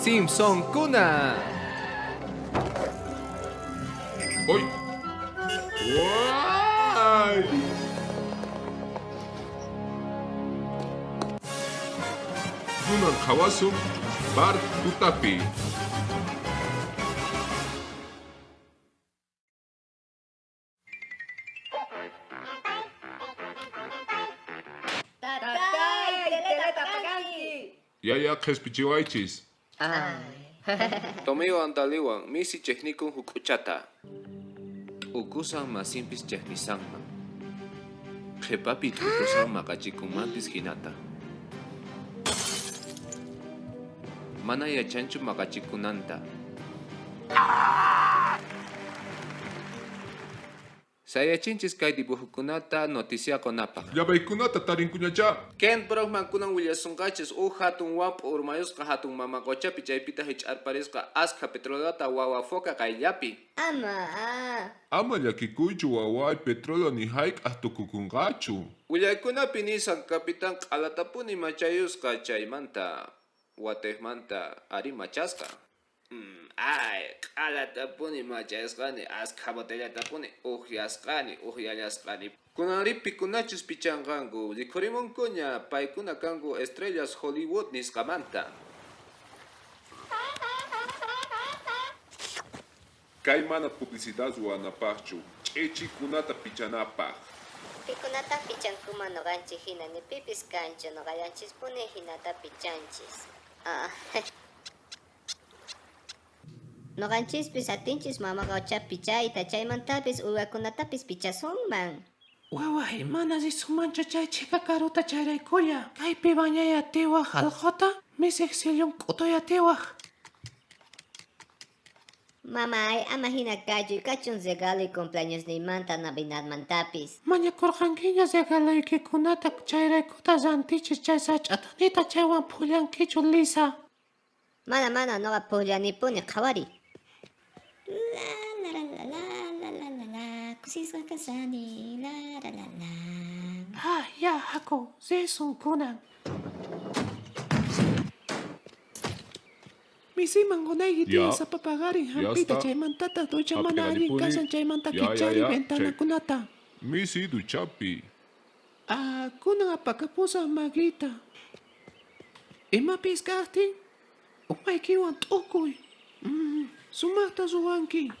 Simpsonkuna! ¡Uy! ¡Guay! Kunan qhawasun Bart tutapi. Tatay, teleta apaganki. Yaya qhispichiwaychis. Tomiwan Taliwan misi chejnikun huk'uchata. T'ukusan masinpis chejnisanman. Qhepapi t'ukusan maqachikunmanpis hinata. Mana yachanchu maqachikunanta. Sayachinchis kay dibujokunata noticia qonapaj. Llaveykunata tarinkuñachá. Kent Brockman kunan willasonqachis uj hatun wamp'u urmayusqa hatun mama qochapi chaypitaq hich'arparisqa askha petroleota wawa foca qayllapi. Ama, ah. Ama llakikuychu waway, petróleo ni hayk'aj tukukunqachu. Willaykunapi nisan capitán q'alatapuni machayusqa chaymanta watejmanta ari machasqa. Ay, q'alatapuni machasqani, askha botellatapuni ujyasqani, ujyallasqani. Kunanrí pikunachus pichanqanku, rikhurimunkuña, paykuna kanku estrellas Hollywood nisqamanta. Kay mana publicidad ruwanapajchu, ch'ichikunata pichanapaj. Pikunataj pichankuman noqanchej jina, ni pipis kanchu, noqallanchispuni jinata pichanchis. Ah. Noqanchispis atinchis mama qocha pichayta, chaymantapis uywakunatapis pichasunman. Waway, mana risunmanchu chay chhika karuta chayraykulla. Kaypi bañay atiwaj alqota, misej sillun k'utuy atiwaj. Mamay, ama jina kaychu, kachun regaloy cumpleañosniymanta Navidadmantapis. Mañakorqankiña regaloykikunata chayraykuta rantichis chay sach'ata, nita chaywan phullankichu, Lisa. Mana, mana, noqa pujllanipuni, qhawariy. La la la la la la la la, kusisqa kashani, la la la la. Ah, ya, haku, risun kunan. Misiman qonayki tiyan sapa paqarin hampiyta, chaymantataq ducha mana allin kashan chaymanta kichariy ventanakunata. Misi duchapi. Ah, kunan apakapusaj makiyta. Imapis kajtin, umaykiwan t'ukuy. Sumajta ruwanki.